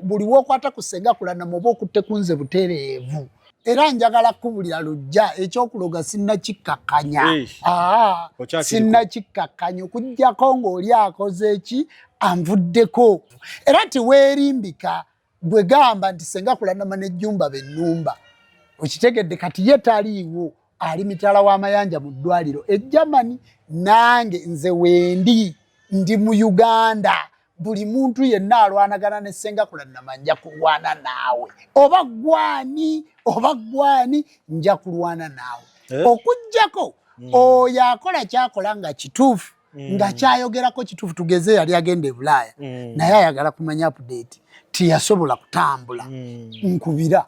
Buli wokwata ku Senga Kulanama oba okutte ku nze butereevu. Era njagala kukubulira Lujja, ekyokuloga sinnakikkakkanya. Sinnakikkakkanya okuggyako ng'oli akoze ki, anvuddeko. Era tiweerimbika gwe gamba nti Senga Kulanama n'ejjumba bennumba. Okitegedde? Kati ye taliiwo, ali mitala w'amayanja mu ddwaliro e Germany, nange nze wendi ndi mu Uganda. Buli muntu yenna alwanagana ne Senga Kulanama nja kulwana naawe, oba gwani oba gwani, nja kulwana naawe. Okuggyako oyo akola kyakola nga kituufu, nga kyayogerako kituufu. Tugeze yali agenda e Bulaaya, naye ayagala kumanya update, tiyasobola kutambula, nkubira.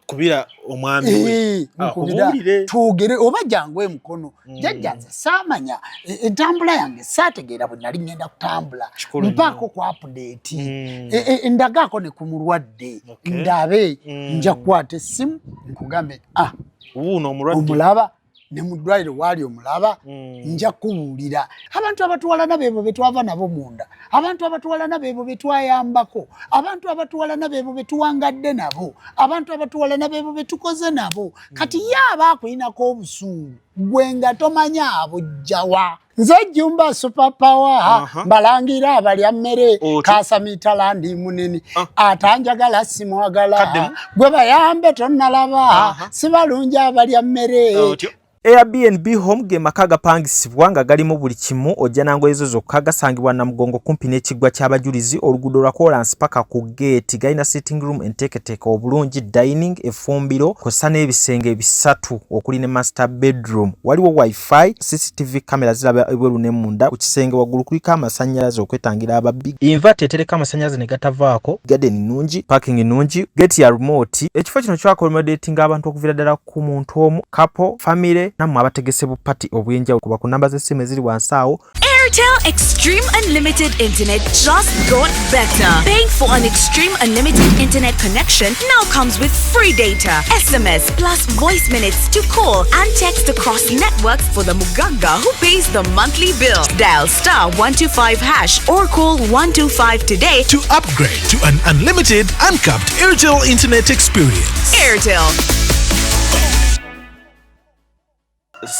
Kubira omwami we. Nkubira. Akubuulire. Twogere oba jangu emukono. Jjajja, nze saamanya entambula yange, saategeera bwe nali ngenda kutambula. Kikulu nnyo. Mpaako ku update, ndagaako ne ku mulwadde, ndabe. Nja kukwata essimu nkugambe, ah, wuuno omulwadde. Omulaba ne mu ddwaliro waali omulaba. Nja kubuulira abantu abatuwalana beebo betwava nabo munda, abantu abatuwalana beebo betwayambako, abantu abatuwalana beebo betuwangadde nabo, abantu abatuwalana beebo betukoze nabo. Kati ye aba akulinako obusungu, gwe nga tomanya abujjawa. Nze Jumba Super Power, mbalangira abalya mmere. Otyo. Kasamitala ndi munene. Atanjagala simwagala. Kaddemu. Gwe bayambe tonnalaba. Si balungi abalya mmere. Otyo. Airbnb Home ge maka agapangisibwa nga galimu buli kimu, ojja na ngoye zo zokka. Gasangibwa Namugongo kumpi n'ekiggwa ky'abajulizi, oluguudo lwa koolansi paka ku geeti. Galina sitting room enteeketeeke obulungi, dining, effumbiro kw'ossa n'ebisenge bisatu okuli ne master bedroom. Waliwo wifi, CCTV camera ziraba ebweru ne munda. Ku kisenge waggulu kuliko amasannyalaze okwetangira ababbi, inverter etereka amasannyalaze ne gatavaako. Garden nnungi, parking nnungi, gate ya remote. Ekifo kino kyaccommodatinga abantu okuviira ddala ku muntu omu, couple, family, nammwe abategese bu party obw'enjawulo. Kuba ku namba z'essimu eziri wansi awo. Airtel Extreme Unlimited Internet just got better. Paying for an Extreme Unlimited Internet connection now comes with free data, SMS, plus voice minutes to call and text across networks for the Muganga who pays the monthly bill. Dial *125# or call 125 today. To upgrade to an unlimited, uncapped Airtel Internet experience. Airtel.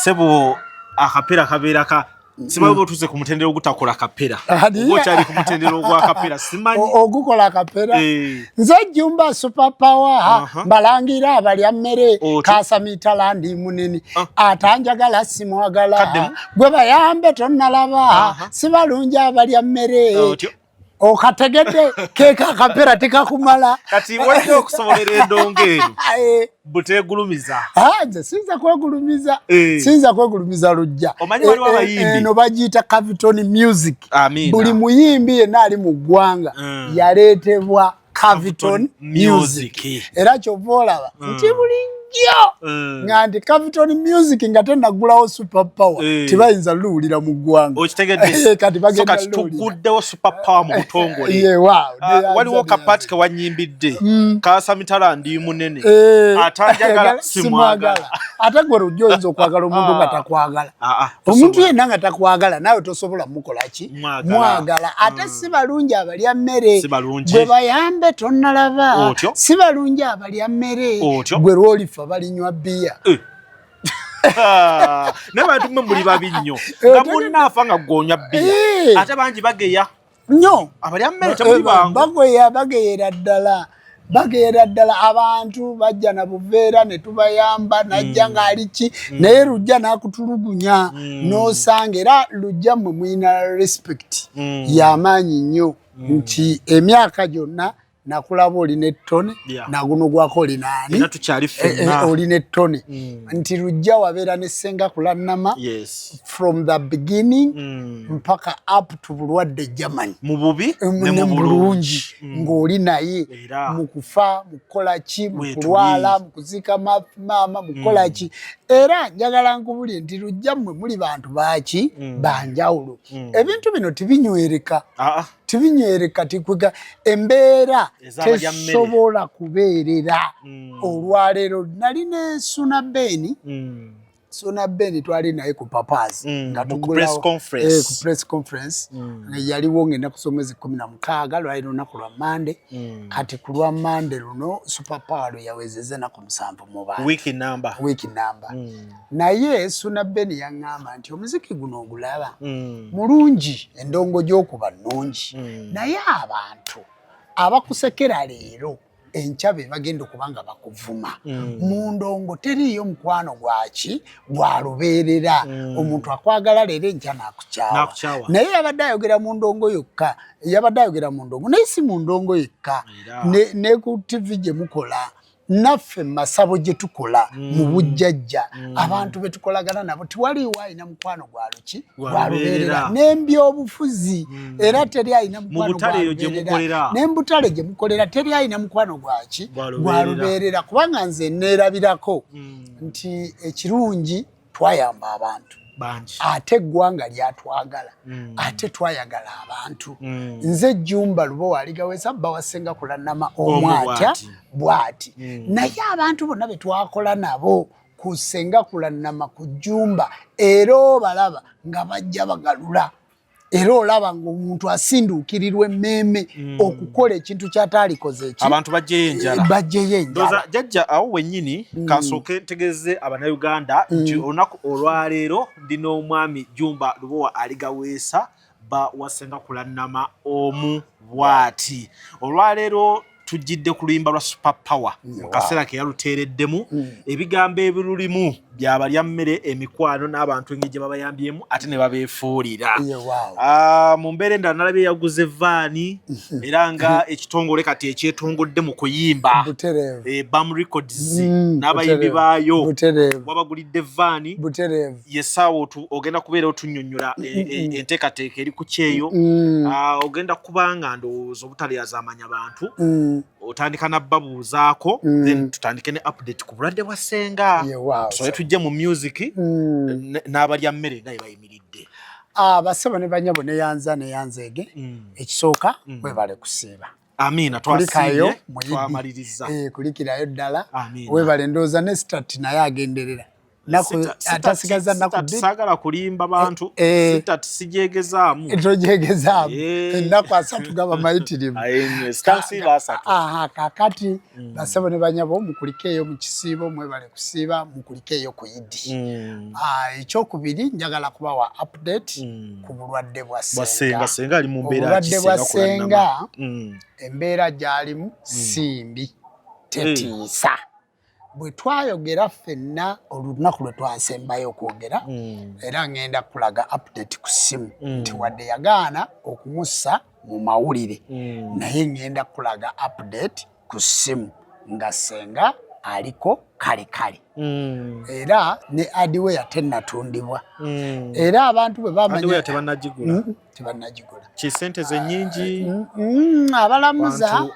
Sebo, akapera kabeera ka simanyi oba otuuse ku mutendera ogutakola kapera Adi. oba okyali ku mutendera ogwakapera, simanyi. Ogukola akapera. Nze Jumba Super Power, mbalangira abalya mmere. Otyo. Kasamitala ndi munene. Atanjagala simwagala. Kaddemu. Gwe bayambe tonnalaba. Si balungi abalya mmere. Otyo. Okategedde keeka akapera tekakumala. Kati wajja okusobolera endongo eno buteegulumiza. Ah, nze siyinza kwegulumiza. Siyinza kwegulumiza, Lujja. Omanyi waliwo abayimbi. Eno bagiyita Caviton Music. Amiina. Buli muyimbi yenna ali mu ggwanga yaleetebwa Caviton Music. Music. Era kyova olaba nti bulijjo nga nti Caviton Music nga tenaggulawo Super Power, tebayinza luwulira mu ggwanga. Okitegedde? Kati So bagenda kati luwulira. tuguddewo Super Power mu butongole. Ye, wow. Ah, waliwo kapaati kewanyimbidde, kasamitala ndi munene, atanjagala simwagala. Ate gwe Lujja, oyinza okwagala omuntu nga takwagala? Ah, ah, Omuntu tosobola. yenna nga takwagala, naawe tosobola mukola ki? Mwagala. Mwagala. Ate si balungi abalya mmere. Si balungi. Gwe bayambe tonnalaba. Otyo. Si balungi abalya mmere. Otyo. Gwe lwolifa balinywa bbiya. Ah, naye bantu mmwe muli babi nnyo, nga munnaafa nga gwonya bbiya. Ate bangi bageya. Nnyo. Abalya mmere temuli bangu. Bagoya, bageyera ddala, bageyera ddala. Abantu bajja na buveera ne tubayamba, najja ng'ali ki, naye Lujja n'akutulugunya n'osanga. Era Lujja, mmwe mulina respect y'amaanyi nnyo, nti emyaka gyonna nakulaba olina ettone, naguno gwako olinaani. Era tukyali ffenna. Olina ettone nti Lujja wabeera ne Senga Kulannama from the beginning mpaka up to bulwadde Germany. Mu bubi ne ne mu mu bulungi. Bulungi ng'oli naye. Era. Mu kufa, mu kukola ki, mu Weetuli. kulwala, mu kuziika maama, mu kukola ki. Era njagala nkubulye nti Lujja, mmwe muli bantu baaki banjawulo. Ebintu bino tibinywereka. Ah, ah. Tibinywereka, tikwega embeera Ez'abalya mmere. tesobola kubeerera. Olwaleero nali ne Suna Beni. Suna Ben twali naye ku Papas nga mu press conference. Ku press conference yaliwo ng'ennaku z'omwezi 16, lwali lunaku lwa Mande. Kati ku lwa Mande luno Super Power lwe yawezezza ennaku 7 mu bantu, wiiki namba. Wiiki namba. Naye Suna Ben yaŋŋamba nti omuziki guno ogulaba mulungi, endongo gy'okuba nnungi, naye abantu abakusekera leero, enkya be bagenda okuba nga bakuvuma. Mu ndongo teriiyo mukwano gwaki gwa lubeerera. Omuntu akwagala leero, enkya n'akukyawa. N'akukyawa. Naye yabadde ayogera mu ndongo yokka, yabadde ayogera mu ndongo, naye si mu ndongo yekka, ne ku TV gye mukola, naffe mu masabo gye tukola, mu bujjajja, abantu be tukolagana nabo, tiwaliiwo alina mukwano gwa luki Gwa gwa lubeerera. lubeerera. N'embyobufuzi era teri alina mukwano butale gwa eyo gye lubeerera. mukolera. N'embutale gye mukolera teri alina mukwano gwaki Gwa gwa lubeerera. lubeerera, kubanga nze neerabirako nti ekirungi twayamba abantu, Bangi. ate eggwanga lyatwagala, ate twayagala abantu. Nze Jjumba Lubowa Aligawesa, bba wa Ssenga Kulanama Omu omu atya bw'ati. bw'ati. Naye abantu bonna be twakola nabo ku Ssenga Kulanama, ku Jjumba, era obalaba nga bajja bagalula, era olaba ng'omuntu asinduukirirwa emmeeme okukola ekintu kyataalikoze eki Abantu bajjeyo enjala. Bajjeyo enjala. Ndowooza jjajja awo wennyini kansooke ntegeeze Abannayuganda nti olunaku olwaleero ndi n'omwami Jjumba Lubowa Aligaweesa, bba wa Ssenga Kulannama omu bw'ati. Olwaleero tujjidde ku luyimba lwa Super Power mu kaseera ke yaluteereddemu. Ebigambo ebirulimu byabalya mmere, emikwano n'abantu engeri gye babayambyemu ate ne babeefuulira. Ah, mu mbeera endala nalabye yaguze vaani, era nga ekitongole kati ekyetongodde mu kuyimba Bam Records n'abayimbi baayo wabagulidde vaani. Yesaawa ogenda kubeera otunnyonnyola enteekateeka eri ku kyeyo. Ah, ogenda kubanga ndowooza obutalyazaamanya bantu, otandika nabbabuuzaako, then tutandike ne update ku bulwadde bwa Ssenga, tusobole tujje mu music n'abalya mmere nga yebayimiridde. Abasebo ne banyabo, neyanza neyanzeege. Ekisooka, webale kusiiba. Amiina. Kulikayo. Twasiibye, twamaliriza. Kulikirayo ddala. Amiina. Webale. Ndowooza ne start naye agenderera atasigaza nnaku 2. Saagala kulimba bantu. Sitati sigyegezaamu. Togyegezaamu. Ennaku 30 gaba mayitirivu. Sitansiiba 30. Aha, kakati basebo ne banyabo, mukulikeeyo mu kisiibo, mwebale kusiiba, mukulikeeyo ku Idi. Ah, ekyokubiri, njagala kubawa update ku bulwadde bwa Bwa Ssenga. Ssenga. Ssenga ali mu mbeera Obulwadde ki, bwa Ssenga Kulanama? Ssenga, embeera gy'alimu si mbi, tetiisa. Bwe twayogera ffenna olunaku lwe twasembayo okwogera, era ngenda kulaga update ku ssimu nti wadde yagaana okumussa mu mawulire, naye ngenda kulaga update ku ssimu nga Ssenga aliko kale kale, era ne hardware tennatundibwa, era abantu bwe bamanya Hardware tebannagigula? Tebannagigula. Ki sente ze nnyingi. Abalamuza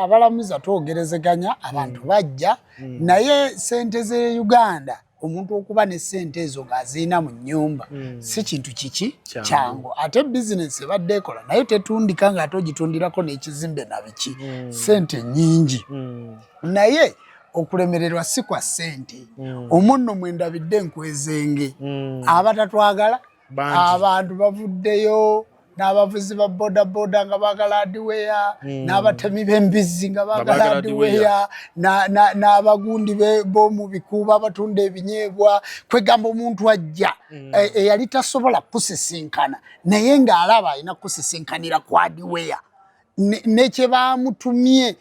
abalamuza twogerezeganya, abantu bajja, naye sente ze Uganda, omuntu okuba ne sente ezo ng'azirina mu nnyumba si kintu kiki Kyangu. kyangu. Ate bizinesi ebadde ekola naye tetundika, ng'ate ogitundirako n'ekizimbe na biki, sente nnyingi. Naye okulemererwa si kwa ssente. Omwo nno mwendabidde enkwezenge abatatwagala. Bangi. Abantu bavuddeyo, n'abavuzi ba bodaboda nga baagala hardware, n'abatemi b'embizzi nga baagala baagala hardware, n'abagundi b'omu bikuubo abatunda ebinyeebwa. Kwegamba omuntu ajja eyali tasobola kusisinkana, naye ng'alaba alina kusisinkanira ku hardware ne kye baamutumye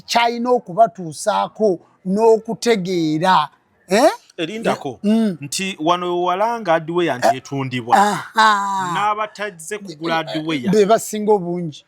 kyalina okubatuusaako n'okutegeera, eh? Erindako nti wano wewalanga hardware nti etundibwa, n'abatazze kugula hardware be basinga obungi.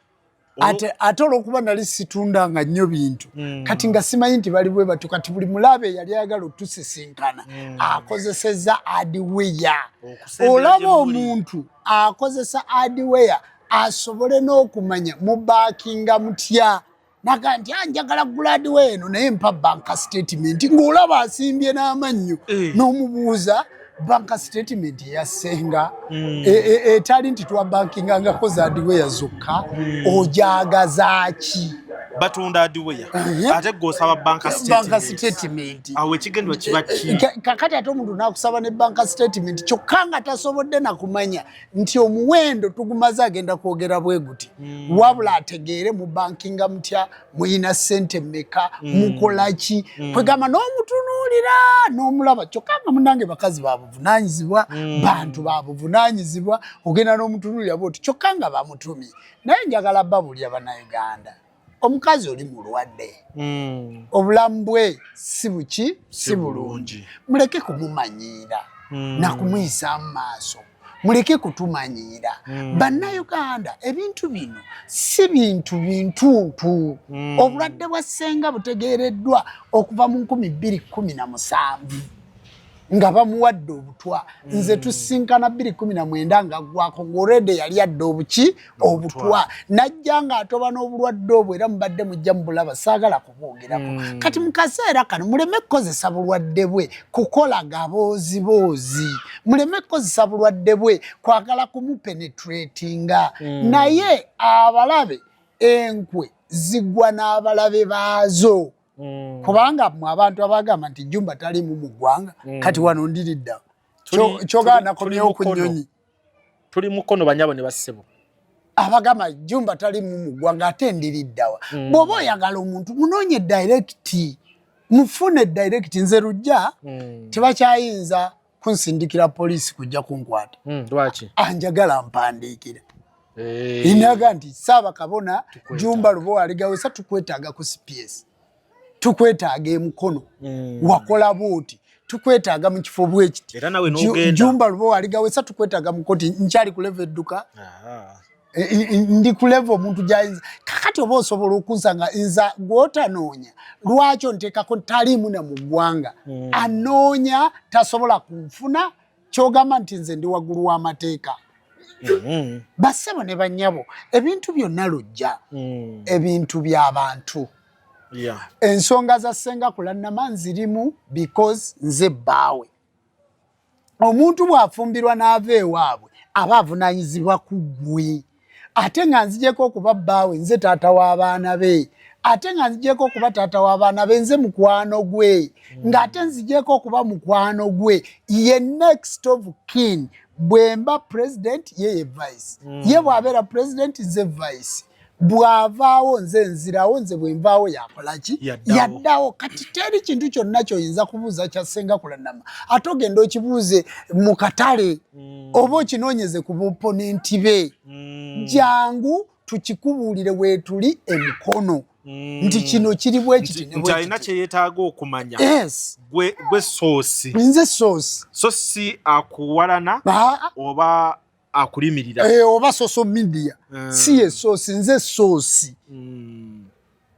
Ate olwokuba nali situndanga nnyo bintu, kati nga simanyi nti bali bwe batyo. Kati buli mulabe eyali ayagala otusisinkana akozeseza hardware. Okusembera Olaba gye muli. omuntu akozesa hardware asobole n'okumanya mubankinga mutya, naga nti, "Ah, njagala kugula hardware eno, naye mpa bank statement," ng'olaba asimbye n'amannyo. N'omubuuza bank statement eya Ssenga etali nti twabankingangako za hardware zokka, ojagazaaki? Batunda hardware, ate gwe osaba bank bank statement. Awo ekigendwa kiba ki? Kakati ate omuntu nakusaba ne bank statement, kyokka nga tasobodde nakumanya nti omuwendo tugumaze agenda kwogera bwe guti. Wabula ategeere mu bankinga mutya, muyina ssente mmeka, mukola ki. Kwegamba n'omutunuulira n'omulaba, kyokka nga munange bakazi babuvunanyizibwa, bantu babuvunanyizibwa. Ogenda n'omutunuulira bwoti, kyokka nga bamutumye. Naye njagala babulya Bannayuganda, omukazi oli mulwadde, obulamu bwe si buki, si bulungi. Muleke kumumanyiira nakumuyisaamu maaso, muleke kutumanyiira. Bannayuganda, ebintu bino si bintu bintuntu. Obulwadde bwa ssenga butegeereddwa okuva mu 2017 nga bamuwadde obutwa. Nze tusinkana 2019 nga ggwako, ng'olwedde yali adde obuki, obutwa. Najja ng'atoba n'obulwadde obwo, era mubadde mujja mubulaba, saagala kubwogerako. Kati mu kaseera kano muleme kukozesa bulwadde bwe kukola gabooziboozi, muleme kukozesa bulwadde bwe kwagala kumupenetratinga. Naye abalabe, enkwe zigwa n'abalabe baazo, kubanga mmwe abantu abagamba nti Jumba talimu mu ggwanga, kati wano ndiridda kyogala nakomyewo ku nnyonyi. Tuli mukono, banyabo ne bassebo. Abagamba Jumba talimu mu ggwanga, ate ndiriddawa? Bw'oba oyagala omuntu, munoonye direct, mufune direct. Nze Lujja tebakyayinza kunsindikira poliisi kujja kunkwata. Lwaki? Anjagala mpandiikira. Inaga nti Saaba Kabona Jumba Lubowa Aligawesa, tukwetaaga ku CPS, tukwetaaga emukono, wakola bwoti, tukwetaaga mu kifo bwekiti. Era nawe n'ogenda. Jumba Lubowa Aligawesa, tukwetaaga mu koti. Nkyali ku level edduka. Ndi ku level omuntu gyayinza. Kakati oba osobola okunsanga nza gwotanoonya, lwaki onteekako taliimu na mu ggwanga? Anoonya tasobola kunfuna. Kyogamba nti nze ndi waggulu w'amateeka? Bassebo ne bannyabo, ebintu byonna Lujja, ebintu by'abantu. Ensonga za Ssenga Kulannama nzirimu because nze bbaawe. Omuntu bw'afumbirwa n'ava ewaabwe, aba avunaanyizibwa ku ggwe. Ate nga nzigyeko okuba bbaawe, nze taata w'abaana be. Ate nga nzigyeko okuba taata w'abaana be, nze mukwano gwe. Ng'ate nzigyeko okuba mukwano gwe, ye next of kin. Bwe mba president, ye ye vice. Ye bw'abeera president, nze vice. Bw'avaawo, nze nzirawo. Nze bwe nvaawo, yakola ki? Yaddawo. Yaddawo. Kati teri kintu kyonna kyoyinza kubuuza kya Ssenga Kulannama, ate ogenda okibuuze mu katale oba okinoonyeze ku buponenti be. Jangu tukikubuulire weetuli emikono nti kino kiri bwe kiti ne nti bwe alina kiti. Kye yeetaaga okumanya, gwe source. Nze source. So si akuwalana oba akulimirira. Oba social media. Si ye source, nze source.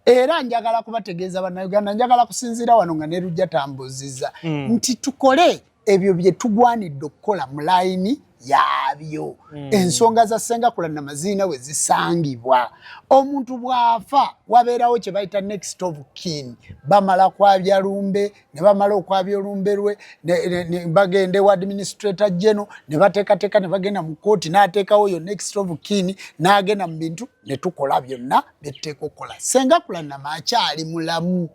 Era njagala kubategeeza Bannayuganda, njagala kusinziira wano nga ne Lujja tambuziza nti tukole ebyo bye tugwanidde okukola mu layini yaabyo. Ensonga za Ssenga Kulannama zirina we zisangibwa. Omuntu bw'afa, wabeerawo kye bayita next of kin. Bamala kwabya lumbe, ne bamala okwabya olumbe lwe, bagenda ewa administrator general ne bateekateeka, ne bagenda mu kooti n'ateekawo yo next of kin, n'agenda mu bintu ne tukola byonna byetuteeka okukola. Ssenga Kulannama akyali mulamu,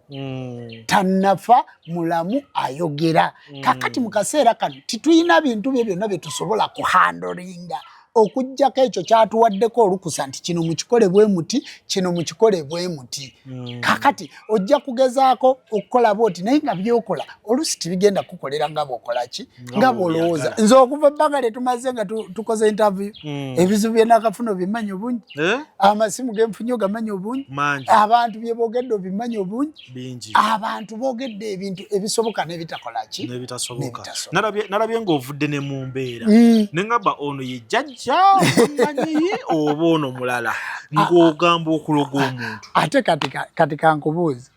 tannafa, mulamu, ayogera. Kakati mu kaseera kano titulina bintu bye byonna bye tusobola kuhandlinga okugjako ekyo kyatuwaddeko olukusa nti kino mukikole bwe muti, kino mukikole bwe muti. Kakati ojja kugezaako okukola bwoti, naye nga byokola oluusi tibigenda kukolera nga bwokola ki, nga bwolowooza. Nze okuva ebbanga lye tumaze nga tukoze interview, ebizibu bye nakafuna obimanyi obungi. Eh? Amasimu genfunye ogamanyi obungi. Mangi. Abantu bye boogedde obimanyi obungi. Bingi. Abantu boogedde ebintu ebisoboka n'ebitakola ki? N'ebitasoboka. N'ebitasoboka. Nalabye ng'ovudde ne mu mbeera, ne ngamba ono ye jjajja omanyi oba ono mulala, ng'ogamba okuloga omuntu. Ate kati kankubuuze,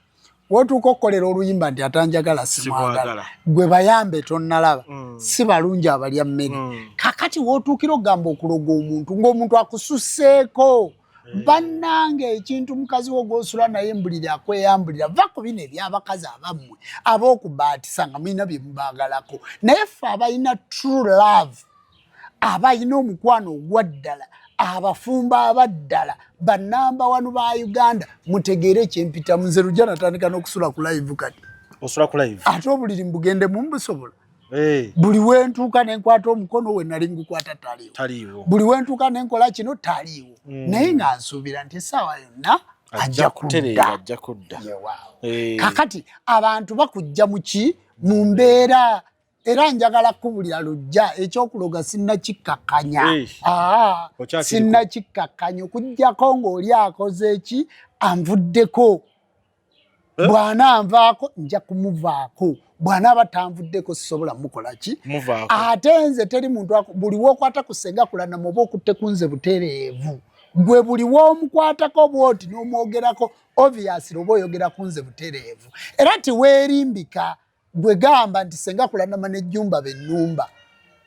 wotuuka okukolera oluyimba nti atanjagala simwagala, Simwagala. Gwe bayambe tonnalaba, si balungi abalya mmere. Kakati wotuukira okugamba okuloga omuntu ng'omuntu akususseeko, bannange, ekintu mukazi wo gw'osula naye mbuliri akweyambulira, va ku bino ebyabakazi abammwe ab'okubaatisa nga mulina bye mubaagalako. Naye ffe abalina true love, abalina omukwano ogwa ddala, Abafumbo abaddala banamba wanu ba Uganda, mutegeere kyempitamu. Nze Lujja natandika n'okusula ku live kati. Osula ku live? Ate obuliri mbugende mumbusobola. Buli wentuuka nenkwata omukono, we nali ngukwata taliiwo. Taliiwo. Buli wentuuka nenkola kino, taliiwo. Naye nga nsuubira nti essaawa yonna ajja kutereera. kudda. Ajja kudda. Yewaawo. Eh. Kakati abantu bakujja muki mu mbeera, era njagala kubulira Lujja, ekyokuloga sinnakikkakkanya. Eh. Aa, Okyakiriko. sinnakikkakkanya okugjako ng'oli akoze eki, anvuddeko. Eh? Bw'ananvaako nja kumuvaako, bw'anaaba tanvuddeko sisobola mukola ki. Muvaako. Ate nze teri muntu buli wokwata ku Senga Kulanama oba okutte ku nze butereevu. Gwe buli w'omukwatako bwoti n'omwogerako, obviously oba oyogera ku nze butereevu, era tiweerimbika. Gwe gamba nti Senga Kulanama n'ejjumba bennumba,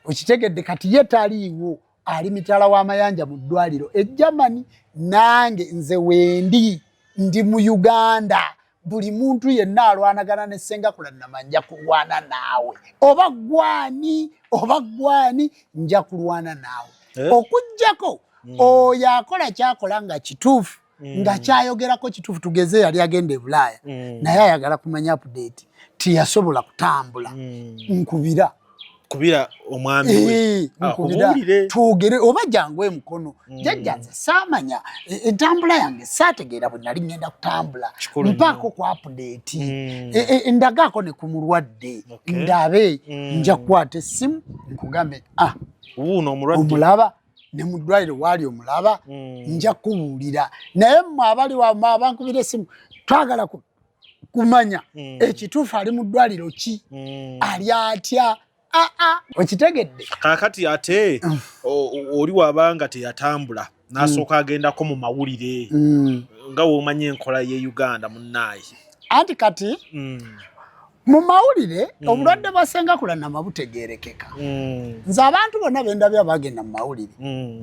okitegedde? Kati ye taliiwo, ali mitala w'amayanja mu ddwaliro e Germany. Nange nze wendi ndi mu Uganda. Buli muntu yenna alwanagana ne Senga Kulanama, nja kulwana naawe, oba gwani oba gwani, nja kulwana naawe. Eh? Okugjako oyo akola kyakola nga kituufu, nga kyayogerako kituufu. Tugeze yali agenda e Bulaaya, naye ayagala kumanya update, tiyasobola kutambula, nkubira. Kubira omwami we. Eh, Ah, nkubira. kubuulire. Twogere oba jangu emukono. Jjajja, nze saamanya entambula yange, saategeera bwe nali ngenda kutambula. Kikulu nnyo. Mpaako ku update. Ndagaako ne ku mulwadde, ndabe. Nja kukwata essimu nkugambe, ah, wuuno omulwadde. Omulaba ne mu ddwaliro waali omulaba. Nja kubuulira. Naye mmwe abali wamwe abankubira essimu, twagala kumanya ekituufu, ali mu ddwaliro ki, ali atya? Aa, okitegedde? Kaakati ate oli wabanga teyatambula n'asooka agendako mu mawulire, nga w'omanya enkola ye Uganda munnaaye. Anti kati mu mawulire obulwadde bwa Senga Kulanama butegeerekeka. Nze abantu bonna bendabye abagenda mu mawulire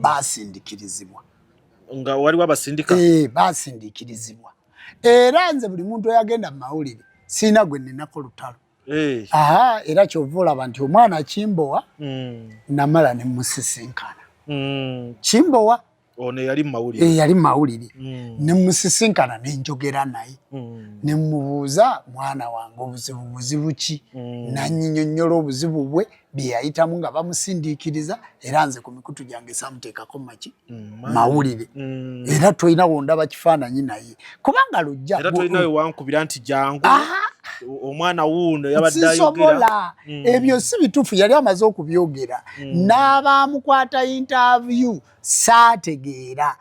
basindikirizibwa. Nga waliwo abasindika. Eh, basindikirizibwa. Era nze buli muntu eyagenda mu mawulire siina gwe ninako lutalo. Aha, era kyova olaba nti omwana Kimbowa namala ne musisinkana. Kimbowa. Ono eyali mu mawulire. Eh, yali mu mawulire. Ne musisinkana, nenjogera naye, ne mubuuza, "Mwana wange, obuzibu buzibu ki?" Nanyinyonnyola obuzibu bwe bye yayitamu nga bamusindiikiriza. Era nze ku mikutu gyange samuteekako maki mawulire. Era tolina wondaba kifaananyi naye, kubanga Lujja Era tolina we wankubira nti jangu, omwana wuuno yabadde ayogera. Sisobola. Ebyo si bituufu, yali amaze okubyogera n'abamukwata interview, saategeera.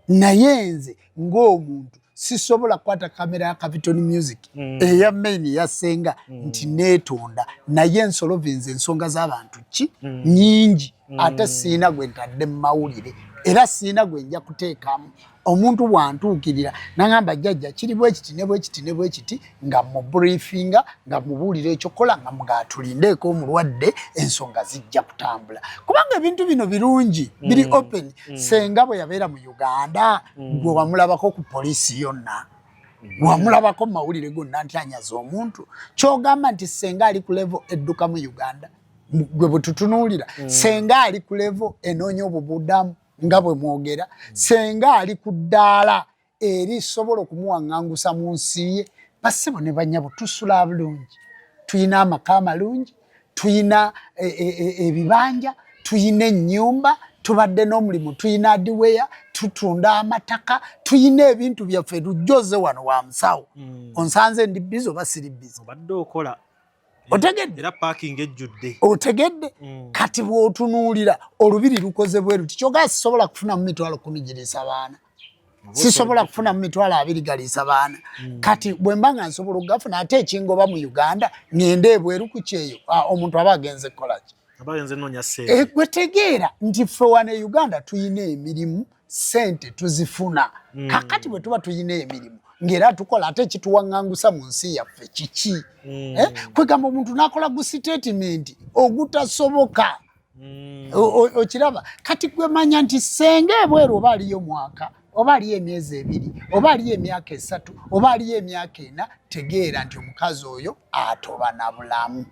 Naye nze ng'omuntu sisobola kukwata kamera ya Capiton Music eya main ya Senga nti neetonda, naye nsolovinze ensonga z'abantu ki nyingi. Ate siina gwe ntadde mu mawulire, era siina gwe nja kuteekamu. Omuntu bwantuukirira nagamba, "Jjajja, kiri bwe kiti ne bwe kiti ne bwe kiti," nga mu briefinga, nga mubuulira ekyokukola, nga mugatulindeeko omulwadde, ensonga zijja kutambula, kubanga ebintu bino birungi biri open. Senga bwe yabeera mu Uganda, gwe wamulabako ku poliisi yonna, wamulabako mu mawulire gonna nti anyaza omuntu? Kyogamba nti senga ali ku level edduka mu Uganda, gwe bwe tutunuulira, senga ali ku level enoonya obubudamu nga bwe mwogera, senga ali ku ddaala erisobola okumuwaŋŋangusa mu nsi ye? Bassebo ne banyabo, tusula bulungi, tuyina amaka amalungi, tuyina ebibanja, tuyina ennyumba, tubadde n'omulimu, tuyina hardware, tutunda amataka, tuyina ebintu byaffe. Lujjoze wano wa musawo, onsanze ndi busy oba siri busy? Obadde okola. Otegedde? Era parking ejjudde. Otegedde? Kati bw'otunuulira olubiri lukoze bwe luti, kyogaa sisobola kufunamu 100,000 giriisa baana, sisobola kufunamu 20,000 galiisa baana. Kati bwe mba nga nsobola okugafuna, ate ekingoba mu Uganda ŋŋende ebweru ku kyeyo, omuntu aba agenze kukolaki? Aba agenze noonya ssente. Eh, gwe tegeera nti ffe wano e Uganda tuyina emirimu, ssente tuzifuna. Kakati bwe tuba tuyina emirimu ng'era tukola, ate ekituwaŋŋangusa mu nsi yaffe kiki? Eh, kwegamba omuntu n'akola gu statement ogutasoboka. Okiraba? Kati gwe manya nti senga ebweru oba aliyo mwaka. oba aliyo emyezi 2, oba aliyo emyaka 3, oba aliyo emyaka 4, tegeera nti omukazi oyo atoba na bulamu.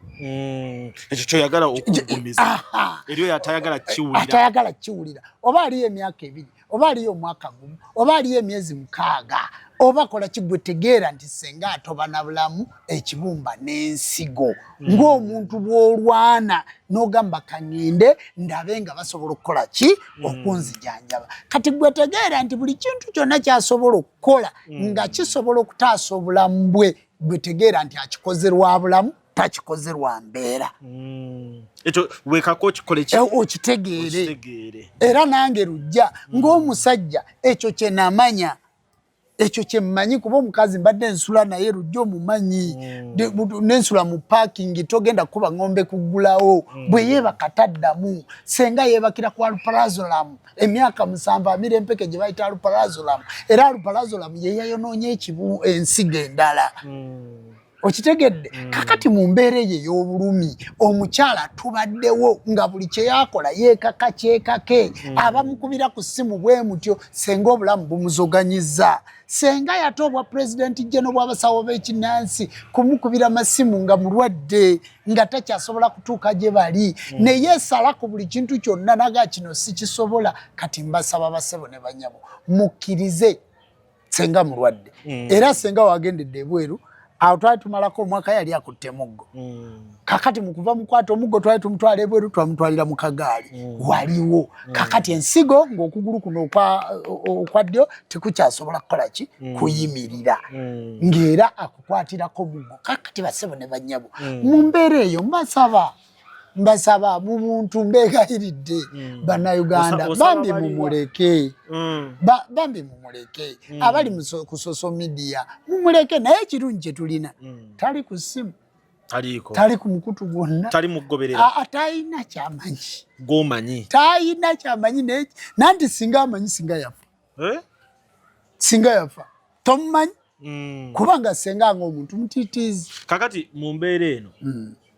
Ekyo kyoyagala okugumiza eri oyo atayagala kiwulira, atayagala kiwulira. Oba aliyo emyaka 2, oba aliyo omwaka 1, oba aliyo emyezi 6, oba kola kigwe, tegeera nti senga atoba na bulamu, ekibumba n'ensigo. Ng'omuntu bw'olwana n'ogamba kaŋŋende ndabe nga basobola okukola ki okunzijanjaba. Kati gwe tegeera nti buli kintu kyonna ky'asobola okukola nga kisobola okutaasa obulamu bwe, gwe tegeera nti akikoze lwa bulamu, takikoze lwa mbeera. Ekyo wekako okikole ki? Okitegeere. Era nange Lujja ng'omusajja ekyo kye namanya, ekyo kye mmanyi, kuba omukazi mbadde nsula naye Lujja omumanyi, nensula mu parking, togenda kuba ng'ombe kuggulawo, bwe yeebaka taddamu. Senga yeebakira ku alprazolam emyaka 7, amira empeke gye bayita alprazolam, era alprazolam ye yayonoonye ekibu ensigo endala. Okitegedde? Kakati mu mbeera eyo ey'obulumi, omukyala tubaddewo nga buli kyeyakola yeekaka kyekake, abamukubira ku ssimu bwe mutyo, senga obulamu bumuzoganyiza. Senga yate obwa pulezidenti jeno bw'abasawo b'ekinnansi kumukubira masimu nga mulwadde, nga takyasobola kutuuka gye bali, ne yeesala ku buli kintu kyonna naga kino sikisobola. Kati mbasaba basebo ne banyabo, mukkirize senga mulwadde. Era senga wagendedde ebweru awo twali tumalako omwaka, yali akutte muggo. Kakati mukuva mukwata omuggo twali tumutwala ebweru, twamutwalira mu kagaali. Waliwo kakati ensigo ng'okugulu kuno okwa ddyo tekukyasobola kukola ki, kuyimirira, ng'era akukwatirako muggo. Kakati basebo ne bannyabo, mu mbeera eyo mbasaba, mbasaba mu buntu, mbeegayiridde, Bannayuganda, bambi mumuleke, bambi mumuleke. Abali ku social media mumuleke, naye ekirungi kye tulina, tali ku ssimu, tali ku mukutu gwonna, talina kyamanyi, gomanyi, talina kyamanyi. Naye nanti singa amanyi, singa yafa, singa yafa. Tomumanyi, kubanga senga nga omuntu mutiitiizi. Kakati mu mbeera eno,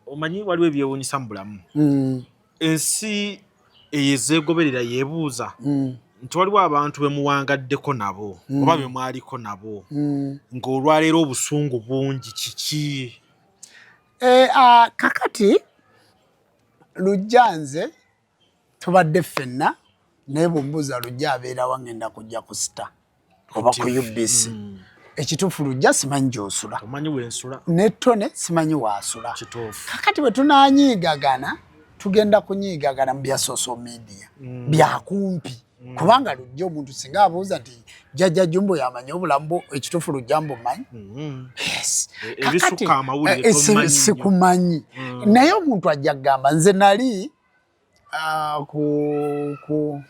omanyi waliwo ebyewuunyisa mu bulamu. Ensi eyo ezeegoberera yeebuuza nti waliwo abantu be muwangaddeko nabo oba be mwaliko nabo ng'olwaleero obusungu bungi, kiki? Kakati Lujja nze tubadde ffenna, naye bwombuuza Lujja abeerawa, ngenda kujja ku Star oba ku UBC. Ekituufu Lujja simanyi gy'osula, ne Tone simanyi waasula. Kakati bwe tunanyiigagana, tugenda kunyiigagana mu bya social media byakumpi, kubanga Lujja omuntu singa abuuza nti jjajja Jumbo yamanyi obulamu bwo, ekituufu Lujja mbumanyi. Yes, kakati sikumanyi, naye omuntu ajja kugamba nze nali ku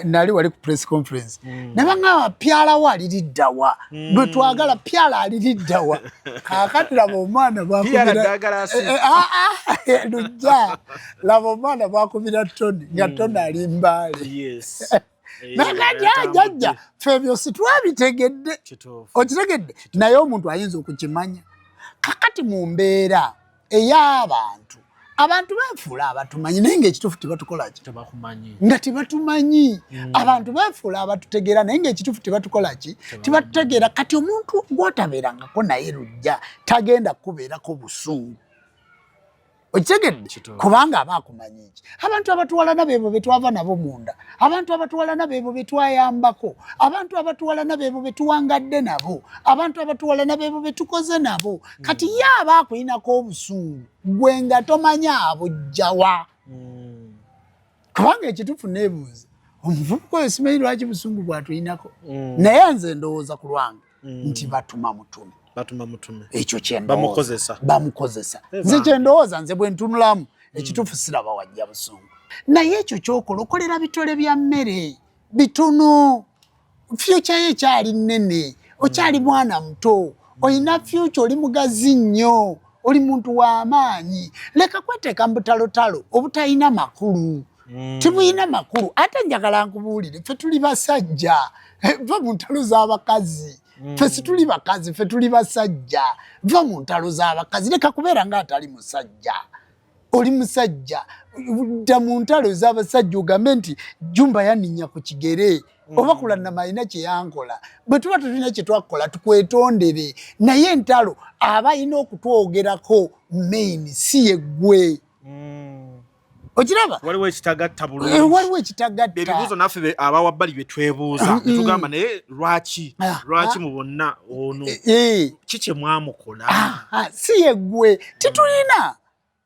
nali wali ku press conference, ne baŋŋamba pyala wo aliriddawa, bwe twagala pyala aliriddawa. Kaakati laba omwana bwakubira Lujja, laba omwana bwakubira Tony nga Tony ali Mbaale. Nakati jjajja ffe ebyo sitwabitegedde, okitegedde? Naye omuntu ayinza okukimanya. Kakati mu mbeera ey'abantu, abantu beefuula abatumanyi, naye ngaekituufu tebatukola ki, nga tebatumanyi. Abantu beefuula abatutegeera, naye ngaekituufu tebatukola ki, tebatutegeera. Kati omuntu gwotabeerangako naye Lujja tagenda kubeerako busungu, okitegedde? Kubanga aba akumanyi ki. Abantu abatuwalana beebo betwava nabo munda, abantu abatuwalana beebo betwayambako, abantu abatuwalana beebo betuwangadde nabo, abantu abatuwalana beebo betukoze nabo. Kati ye aba akulinako obusungu gwe nga tomanyi abujjawa, kubanga ekituufu neebuuza omuvubuka oyo simanyi lwaki busungu bwatulinako, naye nze ndowooza ku lwange nti batuma mutume. Batuma mutume. Ekyo kyendowooza, bamukozesa. Nze kyendowooza, nze bwe ntunulamu ekituufu siraba wajja busungu, naye ekyo kyokola okolera bitole bya mmere bitono. Future ye ekyali nnene, okyali mwana muto, olina future, oli mugazi nnyo, oli muntu w'amaanyi. Leka kweteeka mu butalotalo obutalina makulu, tibulina makulu. Ate njagala nkubuulire, ffe tuli basajja, va mu ntalo z'abakazi. Ffe situli bakazi, ffe tuli basajja. Va mu ntalo z'abakazi, leka kubeera nga atali musajja. Oli musajja, dda mu ntalo ez'abasajja, ogambe nti Jumba yaninnya ku kigere. Oba Kulannama alina kyeyankola, bwe tuba tulina kyetwakola tukwetondere, naye entalo aba alina okutwogerako main si yeggwe. Okiraba? Waliwo ekitagatta bulungi. Waliwo ekitagatta. Ebibuuzo naffe abawabbali bye twebuuza, netugamba, naye lwaki, lwaki mu bonna ono? Ki kye mwamukola? Si yeggwe,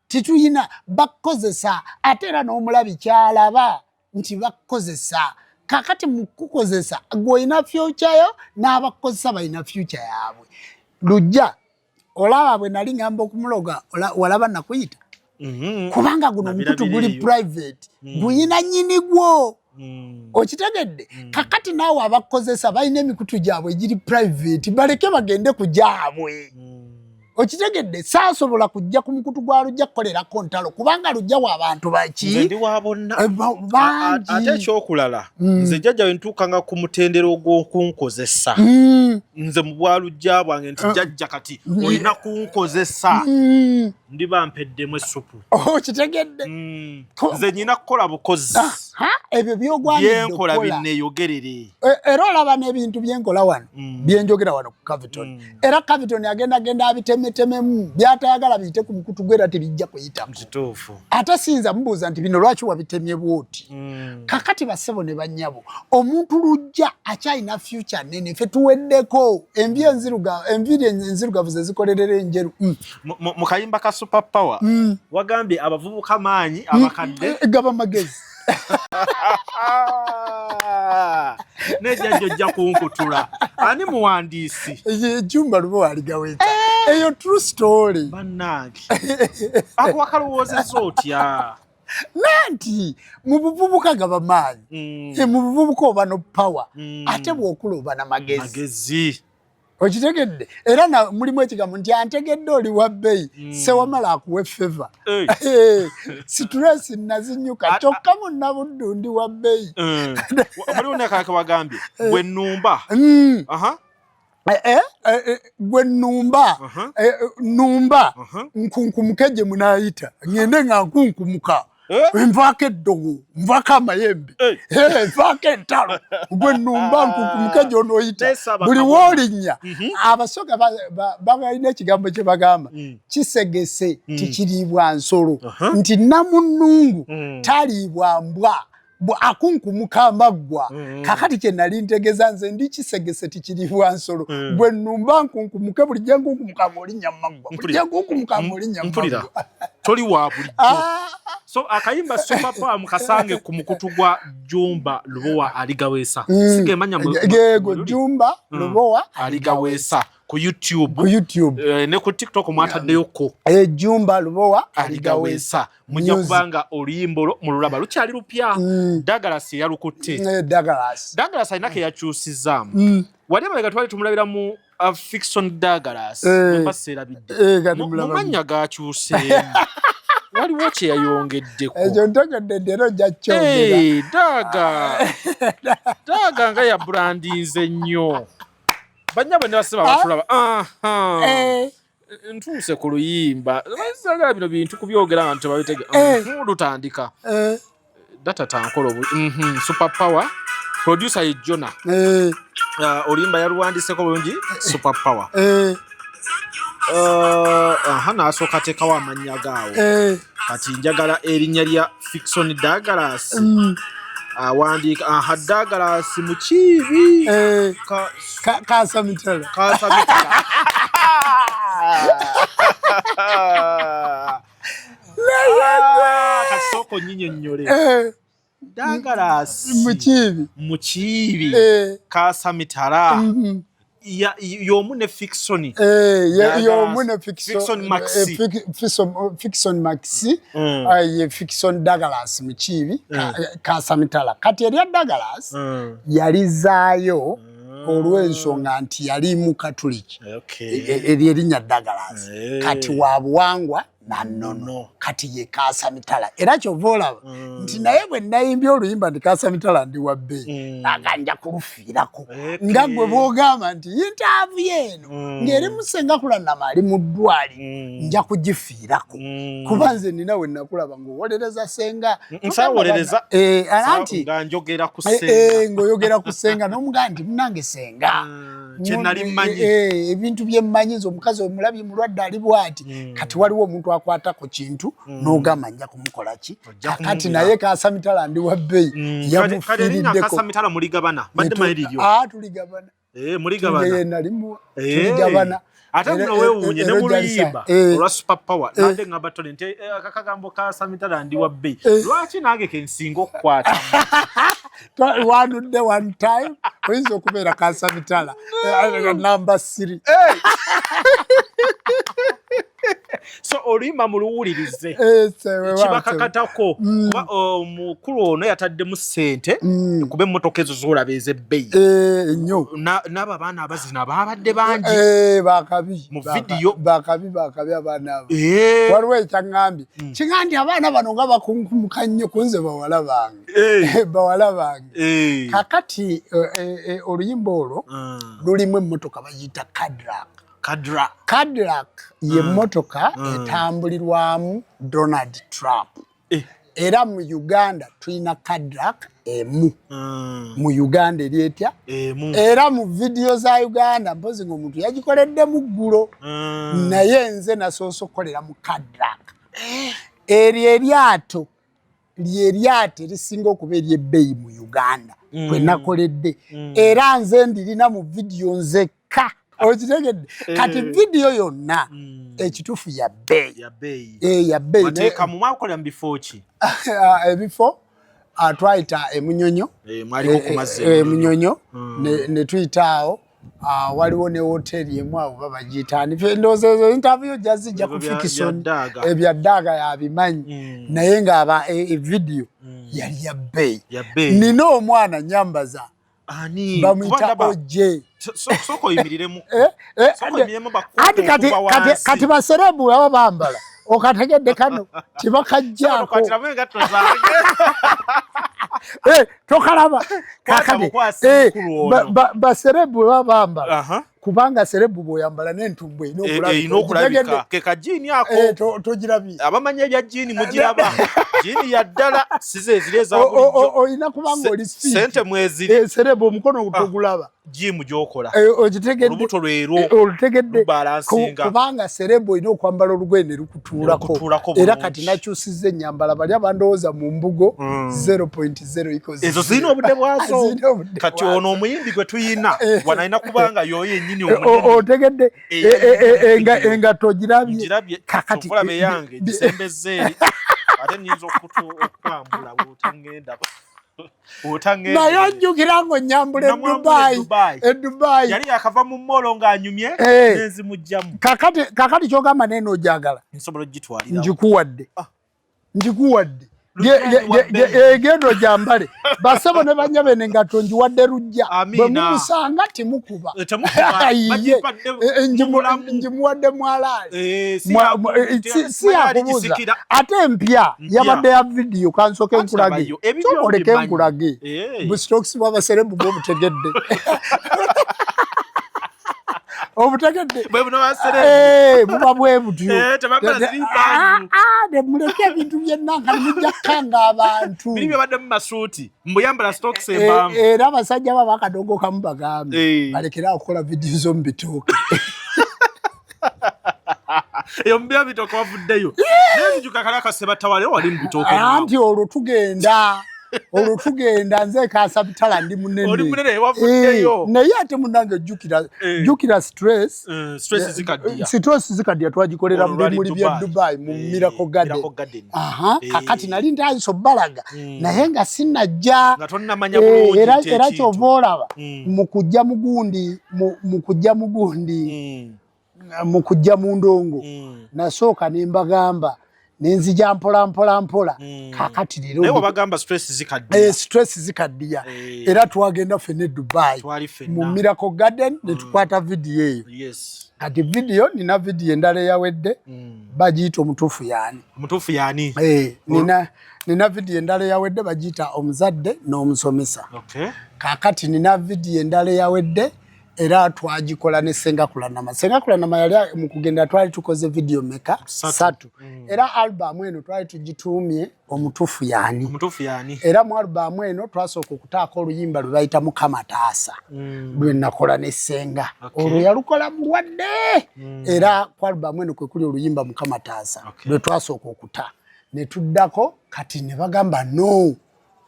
titulina bakukozesa. Ate era n'omulabi kyalaba nti bakukozesa. Kakati mu kukozesa, gweolina future yo, n'abakukozesa balina future yaabwe. Lujja olaba bwe nali ngamba okumuloga, walaba nakuyita, kubanga guno omukutu guli private, guyina nyini gwo. Okitegedde? Kakati naawe abakukozesa balina emikutu gyabwe egiri private, baleke bagende ku gyabwe. Okitegedde? Saasobola kujja ku mukutu gwa Lujja kukolerako ntalo, kubanga Lujja w'abantu baki? Nze ndi wa bonna. Bangi. Ate ekyokulala, nze jjajja we ntuukanga ku mutendera ogw'okunkozesa, nze mu bwalujja bwange nti jjajja kati olina kunkozesa, ndiba mpeddemu essupu. Okitegedde? Nze nyina kukola bukozi. Ebyo byogwanidde Byenkola okukola. Binneeyogerere. Era olaba n'ebintu byenkola wano, byenjogera wano ku Caviton, era Caviton agenda genda abitemetememu, byatayagala biyite ku mukutu gwe era tebijja kuyitamu. Kituufu. Ate siyinza mubuuza nti bino lwaki wabitemye bwoti. Kakati bassebo ne bannyabo, omuntu Lujja akyalina future nene, ffe tuweddeko envi enzirugavu, enviiri enzirugavu ze zikolerera enjeru. Mu kayimba ka Super Power wagambye abavubuka maanyi, abakadde Gaba magezi. Nejjajja ojja kunkutula, ani muwandiisi? Jumba Lubowa Aligaweta. Eyo true story. Bannange, ako wakalowoozezza otya? Nanti mu buvubuka gaba maanyi. Mu buvubuka oba no power, ate bw'okula oba namagezi. Magezi. Okitegedde? Era mulimu ekigambo nti antegedde oli wa bbeeyi, sewamala akuwe favour. Stress nazinyuka, kyokka munnabuddu ndi wa bbeeyi. Mulimu nekake wagambye gwe nnumba. Gwe nnumba, numba nkunkumuke gye munaayita, ŋŋende nga nkunkumuka. Nvaako eddogo, nvaako amayembe, nvaako entalo. Gwe nnumba nkunkumuke gy'onooyita, buli woolinnya. Abasoga balina ekigambo kye bagamba, kisegese tikiriibwa nsolo, nti namunnungu taliibwa mbwa, akunkumuka amaggwa. Kakati kye nali ntegeza, nze ndi kisegese tikiriibwa nsolo, gwe nnumba nkunkumuke, bulijjo nkunkumuka ng'olinnya mu maggwa, bulijjo nkunkumuka ng'olinnya mu maggwa. Toli wa bulijjo. So akayimba Super Power mukasange ku mukutu gwa Jumba Lubowa Aligaweesa. Sigemanya Gego Jumba Lubowa Aligaweesa ku YouTube. Ku YouTube. Ne ku TikTok mwataddeyoko. Jumba Lubowa Aligaweesa, mujja kubanga oluyimba olwo mululaba lukyali lupya. Douglas yalukutte. Douglas. Douglas alina ke yakyusizaamu. Wali emabega twali tumulabira mu Fickson Douglas, mba seerabidde. Mu mannya gakyuseemu, waliwo kye yayongeddeko. Ekyo ntegedde nti era ojja kyogera. Daga daga nga yabrandinze nnyo. Banyabo ne baseba batulaba, ntuuse ku luyimba, sagala bino bintu kubyogera nga tebabitege. Lutandika data tankola obu Super Power, producer ye Jona. Oluyimba yaluwandiseko bulungi, Super Power. Aha, nasooka ateekawo amannya gaawo. Kati njagala erinnya lya Fickson Douglas. Awandiika aha Douglas Mukiibi. Kasamitala. Kasamitala. Kati sooka onnyinyonnyole. Douglas Mukiibi. Mukiibi Kasamitala y'omu ne Fickson. Y'omu ne Fickson Maxi. Fickson Maxi. Ye Fickson Douglas Mukiibi Kasamitala. Kati erya Douglas yalizaayo olw'ensonga nti yali mu Katuliki. Eryo erinnya Douglas kati wa buwangwa. Nanono kati ye Kaasa Mitala, era kyova olaba nti naye bwe nayimbye oluyimba nti Kaasa Mitala ndi wa bbeeyi, aga nja kulufiirako. Nga gwe bwogamba nti interview eno ng'eri musenga Kulanama ali mu ddwaliro, nja kugifiirako, kuba nze nina we nakulaba ng'owolereza senga. Nsawolereza. Anti nga njogera ku senga, ng'oyogera ku senga n'omugamba nti munange senga, kye nali mmanyi. Ebintu bye mmanyi nze omukazi omulabye mulwadde ali bw'ati. Kati waliwo omuntu akwata ku kintu n'ogamba nja kumukola ki. Ojja Kakati kumumira. naye Kaasa Mitala ndi wa bbeeyi Kale erinnya yamufiiriddeko. Kaasa Mitala muligabana, mbadde manyi liryo. Ah, tuligabana. Muligabana. Ye nalimuwa. Tuligabana. Ate Era- muno weewuunye ne era mu luyimba olwa Super Power, nabadde ngamba Tony nti akagambo ka Samitala ndi wa bbeeyi, lwaki nange kensinga okukwata? Wanudde one time oyinza okubeera Kaasa Mitala namba 3. So oluyimba muluwulirize, kibakakatako, kuba omukulu ono yataddemu ssente kuba emmotoka ezo z'olaba ez'ebbeeyi ennyo. N'abo abaana abazina baabadde bangi. Bakabi. Mu video. Bakabi, bakabi abaana abo. Waliwo ekyaŋŋambye kiŋa nti abaana bano nga bakunkumuka nnyo kunze, bawala bange, bawala bange. Kakati oluyimba olwo lulimu emmotoka bagiyita Cadillac. Kadra. Cadillac ye mmotoka etambulirwamu Donald Trump. Era mu Uganda tulina Cadillac emu. Mu Uganda eri etya? Emu. Era mu vidiyo za Uganda mpozi ng'omuntu yagikoleddemu ggulo, naye nze nasoose okukolera mu Cadillac. Eryo eryato lyeryato erisinga okuba eryebbeeyi mu Uganda kwe nakoledde, era nze ndirina mu vidiyo nzekka, okitegedde? Kati vidiyo yonna ekituufu ya bbeeyi. Ya bbeeyi. Ya bbeeyi. Mateeka mu mwakolera mu bifo ki? Ebifo twayita emunyonyo. Mwaliko ku mazzi. Emunyonyo ne tuyita awo. Waliwo ne woteri emu awo babagiyita ani? Ndowooza ezo interview jazijja ku Fikison. Ebya Ddaaga yabimanyi, naye ng'aba vidiyo yali ya bbeeyi. Nina omwana nyambaza, bamuyita Oje. Sooka oyimiriremu. Anti kati baserebu baba bambala, okategedde? Kano tibakajjaako, tokalaba? Kakati baserebu baba bambala, kubanga serebu bw'oyambala n'entumbu erina okulabika, ke kajiini ako. Togirabye? Abamanyi ebya jiini mugiraba, jiini ya ddala, size eziri eza bulijjo. Olina kubanga oli sente mweziri. Serebu omukono togulaba. Jimu gyokola. Okitegedde? Olubuto lwerwo. Olutegedde? Lubalansinga. Kubanga serebu olina okwambala olugoye ne lukutuulako. Era kati nakyusizza ennyambala, bali abandowooza mu mbugo 0.0 equals Ezo zirina obudde bwazo. Kati ono omuyimbi gwe tuyina wano alina kubanga yoyo yennyini omunene. Otegedde? Engatto ogirabye? Kakati olaba eyange gisembezza eri, ate nyinza okwambula bwotangenda. Naye ojjukira ng'onyambula edubayi, edubayi. Yali yakava mu mall ng'anyumye, nenzimugjamu. Kakati kyogamba neeno ojagala? Nsobola ogitwalira. Ngikuwadde, ngikuwadde, egenda ojambale. Basebo ne banyabene, engatto ngiwadde Lujja. Bwe mumusanga timukuba, ngimuwadde mwalaali, si yakubuuza. Ate empya yabadde ya vidiyo. Kansooke nkulage, sokoleke nkulage busitokisi bw'abaserebu bwobutegedde, obutegedde? Buba bwe butyo. Nemuleke ebintu byenanka nemujja kukanga abantu. Era abasajja baba akadongo kamu bagambe balekere okukola vidiyo z'omu bitooke. Eyo mubya bitooke wavuddeyo, nenzijuka kali akasebatawale wali mu bitooke. Anti olwo tugenda, olwo tugenda, nze Kaasa Bitala ndi munene. Oli munene, wavuddeyo. Naye ate munange jjukira, jjukira stress. Stress zikaddiya. Stress zikaddiya, twagikolera mu Olwo lwali bimuli by'e Dubai. Dubai mu Miracle Garden. Miracle Garden. Aha, kakati nali ntandise obbalaga naye nga sinnajja. Nga tonnamanya bulungi Era nti era ekintu. Kyova olaba mu kujja mugundi mu kujja mugundi mu kujja mu ndongo, nasooka ne mbagamba Nenzija mpola mpola mpola. Kakati leero Naye wabagamba stress zikaddiya. Stress zikaddiya. Era twagenda ffenna e Dubai Twali ffenna. mu Miracle Garden ne tukwata vidiyo eyo. Kati vidiyo, nina vidiyo endala eyawedde, bagiyita Omutuufu Yaani. Omutuufu Yaani. Nina vidiyo endala eyawedde, bagiyita Omuzadde n'Omusomesa. Kakati nina vidiyo endala eyawedde, era twagikola ne Senga Kulanama. Senga Kulanama yali mu kugenda, twali tukoze vidiyo meka? Satu. Satu. Era albamu eno twali tugituumye Omutuufu Yaani. Omutuufu Yaani. Era mu albamu eno twasooka okutaako oluyimba lwe bayita Mukama Taasa, lwe nakola ne Senga. Olwo yalukola mulwadde. Era ku albamu eno kwe kuli oluyimba Mukama Taasa lwe twasooka okuta, ne tuddako. Kati ne bagamba, no,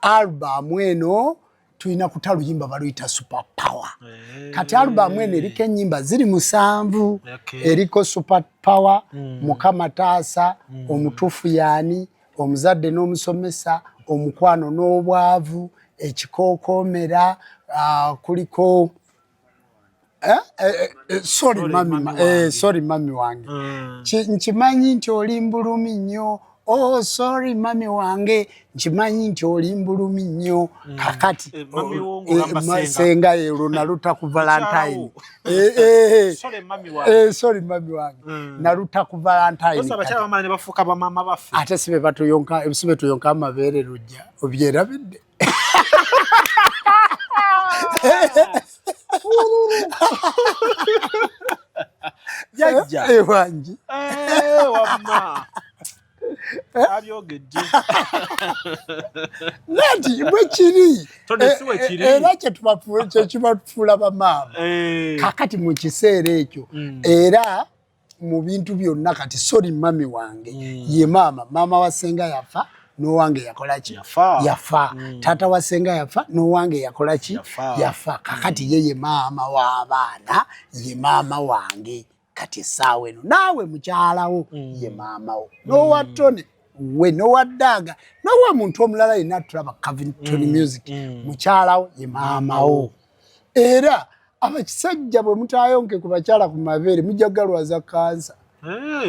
albamu eno tulina kuta luyimba baluyita Super Power. Kati albamu eno eriko ennyimba ziri 7. Eriko Super Power, Mukama Taasa, Omutuufu Yaani, Omuzadde n'Omusomesa, Omukwano n'Obwavu, Ekikookoomera, kuliko Sorry, Sorry, Mami, Mami Wange. Sorry Mami Wange. Nkimanyi nti oli mbulumi nnyo, oh sorry mami wange, nkimanyi nti oli mbulumi nnyo. Kakati Mami wo ng'ogamba Senga. Senga ero naluta ku Valentine. Sorry, mami wange. Sorry mami wange, naluta ku Valentine. Osa abakyala bamala ne bafuuka bamaama baffe. Ate si be batuyonka, si be tuyonka amabeere lujja obyerabidde? Jajja. Ewangi. Wamma abyogedde. Nati bwe kiri. Tonde si bwe kiri. Era kyekibatufuula bamaama. Kakati mu kiseera ekyo, era mu bintu byonna, kati Sorry Mami Wange ye maama, maama wa Senga yafa, n'owange yakola ki? Yafa. Yafa. Taata wa Senga yafa, n'owange yakola ki? Yafa. Yafa. Kakati ye maama w'abaana, ye maama wange. Kati essaawa eno naawe mukyalawo ye maama wo, n'owa Tone we, n'owa Daaga, n'owa muntu omulala yenna tulaba Covington Music, mukyalawo ye maama wo. Era abakisajja bwe mutayonke ku bakyala ku mabeere, mujja kugalwaza kansa.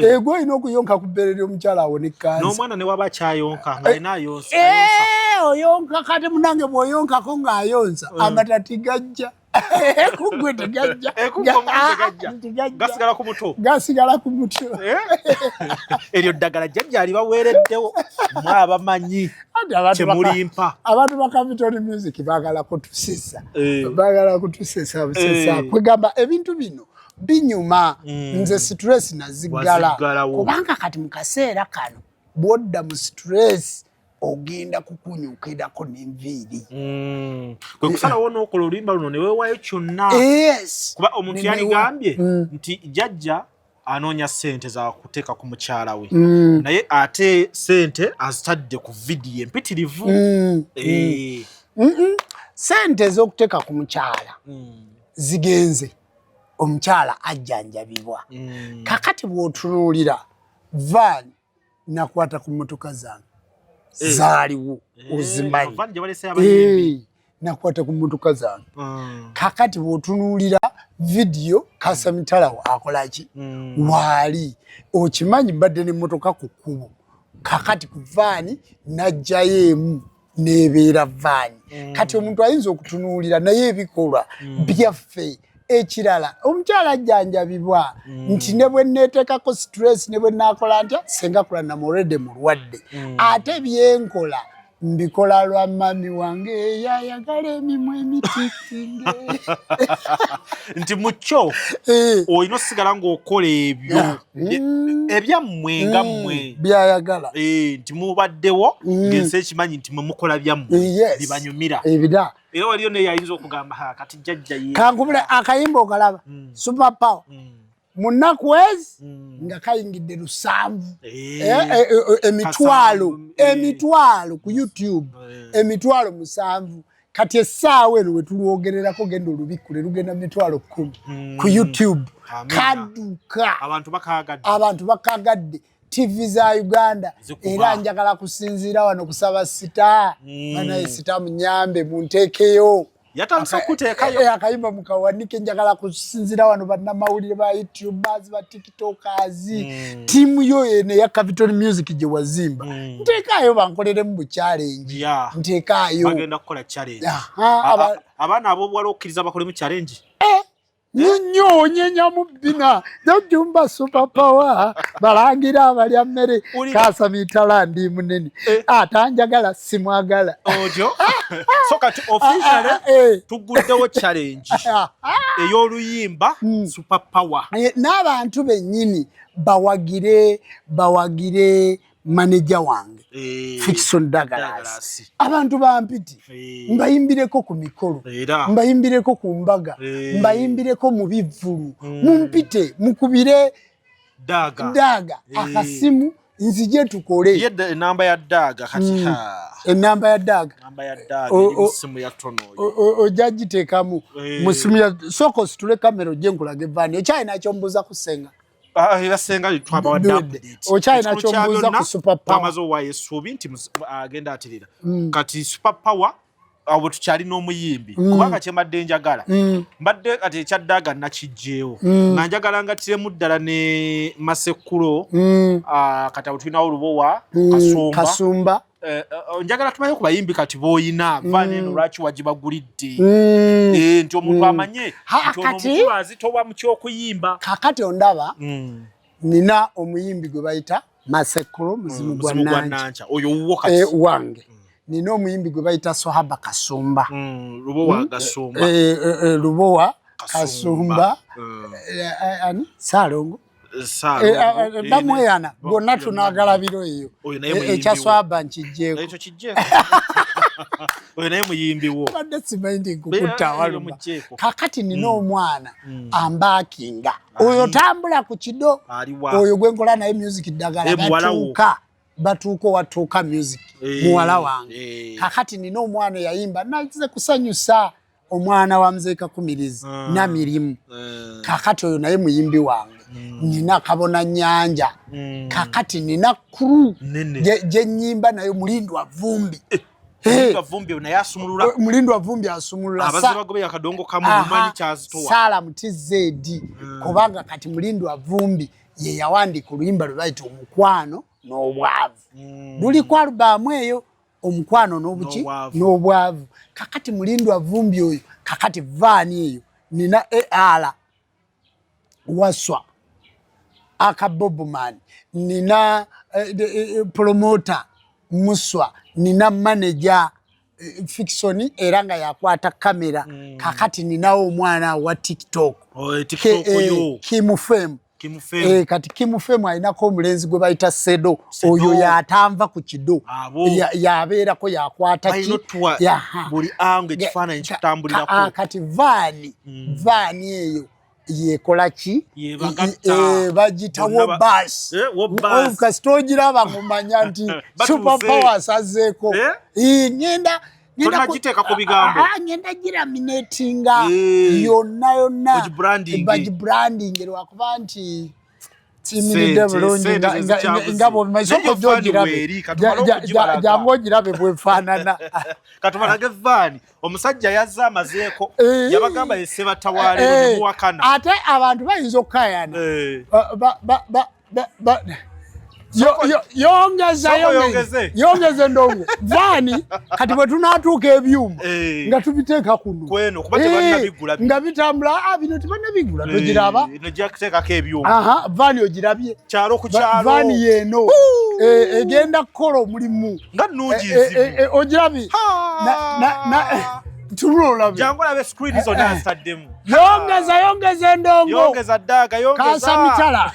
Ego olina okuyonka ku bbeere ly'omukyala awone kansa. N'omwana ne waba akyayonka nga alina ayonsa ayonsa. Oyonka. Kati munange bw'oyonkako ng'ayonsa, amata tigajja kuggwe, tigajja. Kuggwe omuti tegajja. Tigajja. Gasigala ku muto. Gasigala ku mutwe. Eryo ddagala jjajja alibaweereddewo mwe abamanyi. Anti abantu Kyemulimpa. Abantu ba Capital Music baagala kutusesa. Baagala kutusesa busesa. Kwegamba ebintu bino binyuma. Nze stress naziggala. Waziggalawo. Kubanga kati mu kaseera kano bw'odda mu stress, ogenda kukunyukirako n'enviiri. Kwe kusalawo n'okola oluyimba luno ne weewaayo kyonna. Yes. Kuba omuntu yaligambye nti jjajja anoonya ssente za kuteeka ku mukyala we, naye ate ssente azitadde ku vidiyo empitirivu. Sente ez'okuteeka ku mukyala zigenze, omukyala ajjanjabibwa. Kakati bw'otunuulira van, nakwata ku mmotoka zange zaaliwo, ozimanyi. Van gye balese abayimbi. Nakwata ku mmotoka zange. Kakati bw'otunuulira vidiyo, kasamitalawo akola ki? Waali okimanyi mbadde n'emmotoka ku kkubo. Kakati ku van najjayo emu n'ebeera van. Kati omuntu ayinza okutunuulira, naye ebikolwa byaffe. Ekirala, omukyala ajjanjabibwa nti ne bwe neeteekako stress, ne bwe naakola ntya, Senga Kulanama already mulwadde. Ate byenkola mbikola lwa mami wange yayagala emimwa emitikitinge. Nti mukyo olina osigala ng'okola ebyo ebyammwe nga mmwe. Byayagala. Nti mubaddewo ng'ensi ekimanyi nti mwe mukola byammwe bibanyumira. Ebira. Era waliyo naye ayinza okugamba, ha, kati jjajja ye. Kankubule akayimba okalaba, Super Power, mu nnaku ezi nga kayingidde 7 emitwalo Kasanvu, emitwalo ku YouTube, 7,000. Kati essaawa eno wetulwogererako, genda olubikkule, lugenda 10,000 ku YouTube. Amina. Kadduka. Abantu bakagadde. Abantu bakagadde. TV za Uganda Zikuba. era njagala kusinziira wano kusaba Sita, banaye Sita munyambe munteekeyo. Yatandise okuteekayo. Eh, akayimba mukawanike. Njagala kusinzira wano bannamawulire ba YouTubers, ba TikTokers, tiimu yo eno eya Capital Music gye wazimba, nteekaayo bankoleremu bu challenge. Nteekaayo. Bagenda kukola challenge. Aha, Abaana ab'obuwala okkiriza bakolemu challenge? Nnyo onyenyamu bbina jojjumba super power, balangira abalya mmere. Kasamitala ndi munene. Eh. Atanjagala simwagala. Otyo. So kati officially Ah, ah, eh. tuguddewo challenge ey'oluyimba Super Power. Eh, n'abantu bennyini bawagire, bawagire maneja wange Fickson Douglas. Douglas. Abantu bampiti mbayimbireko ku mikolo, Era. mbayimbireko ku mbaga, mbayimbireko mu bivvulu. Mumpite, mukubire Daga. Daaga akasimu nzije tukole. Ye enamba ya Daga kati ha. Enamba ya Daaga. Enamba ya Daga eri mu simu ya Tono oyo. Ojja giteekamu mu simu ya sooka ositule kamera ojje nkulaga evaani. Okyalina kyombuuza ku Ssenga? Ah, era Senga twabawadde Biwedde. update. Okyalina Ekikulu kya kyombuuza byonna, ku Super Power? Twamaze owaayo essuubi nti agenda aterera. Kati Super Power awo tukyalina omuyimbi, kubanga kye mbadde njagala, mbadde kati ekya Daaga nakiggyeewo, nga njagala ngatiremu ddala ne Masekulo. Ah, kati awo tulinawo Lubowa Kasumba. Kasumba. Eh, njagala tumanye ku bayimbi kati b'oyina, vaani eno lwaki wagibagulidde. Eh, nti omuntu amanye Ha, nti ono omukulu azitowa mu ky'okuyimba. Kakati ondaba, nina omuyimbi gwe bayita Masekuro Muzimu gwa Muzimu gwa Nanca. Nanca oyo wuwo kati? Eh, wange. Nina omuyimbi gwe bayita Sohaba Kasumba. Lubowa Gasumba. Eh, Lubowa Kasumba. Kasumba. Ani Saalongo. Saalongo. Bamweyana bonna tunagalabiro eyo. Oyo naye muyimbi Ekya wo. Swaba nkijjeeko. Ekyo kijjeeko, oyo naye muyimbi wo. Badde simanyi nti nkukutta awaluma. Mugjeeko. Kakati nina omwana ambaakinga oyo tambula ku kido. Aliwa? Oyo gwenkola naye music ddagala. Eh, muwala wo. Batuuka owatuuka music. Muwala wange. Kakati nina omwana eyayimba naze kusanyusa omwana wa Mzee Kakumirizi Namirimu. Kakati oyo naye muyimbi wange. Nina Kabona Nyanja. Kakati nina crew Nene. gye nyimba nayo, Mulindwa Vumbi. Mulindwa Vumbi naye asumulula. Mulindwa Vumbi asumulula. Abazze bagobe akadongo kamu, mumanyi kyazitowa. Saala Mutizedi, kubanga kati Mulindwa Vumbi ye yawandiika oluyimba lwe bayita Omukwano n'Obwavu, luliko alubaamu eyo Omukwano n'obuki? N'obwavu. N'obwavu. Kakati Mulindwa Vumbi oyo, kakati vaani eyo nina ar Waswa aka Bobman, nina promoter Muswa, nina manager Fickson era nga yakwata kamera. Kakati ninawo omwana wa TikTok. Oh, TikTok oyo. Kimufemu. Kimufemu. Eh, kati Kimufemu alinako omulenzi gwe bayita Sedo. Sedo. Oyo yatanva ku kido. Abo. Yabeerako yakwata Balina ki otuwa buli ange ekifaananyi kitambulirako. Kati vaani eyo yekola ki? Yebagatta. Bagita Bonna wobas. Eh, Wobas. Kasita ogiraba ng'omanya nti Batuuse. Super Power asazeeko. Eh? Eh, ngenda Tonnagiteeka ku bigambo. Ah, ngenda giraminatinga yonna yonna. Ogibranding. Bagibranding lwakuba nti timiridde Sente, bulungi sente ze zikyabuze. nga bwobimanyi. Naye Sooka ojje yo vaani ogirabe. weeri, katumale okugibalaga. Jangu ogirabe bwefaanana. Katubalage vaani omusajja yazze amazeeko. Yabagamba ye Sebatawaaleero nemuwakana. Ate abantu bayinza okukayana. Yongeza. Soko Yongeza. yongeze. Yongeza endongo vaani. Kati bwe tunaatuuka ebyuma nga tubiteeka kuno. Kweno, kuba tebannabigula bino. Nga bitambula. Ah, bino tebannabigula, togiraba. Nojja kuteekako ebyuma. Aha, vaani ogirabye? Kyalo ku kyalo. Vaani yeeno. Egenda kukola omulimu. Nga nnungi. Eh, Nzibu. Ogirabye? Tunula olabe. Jangu olabe screen zonna zitaddemu. Yongeza, yongeza endongo. Yongeza ddaaga, yongeza. Kasa mitala.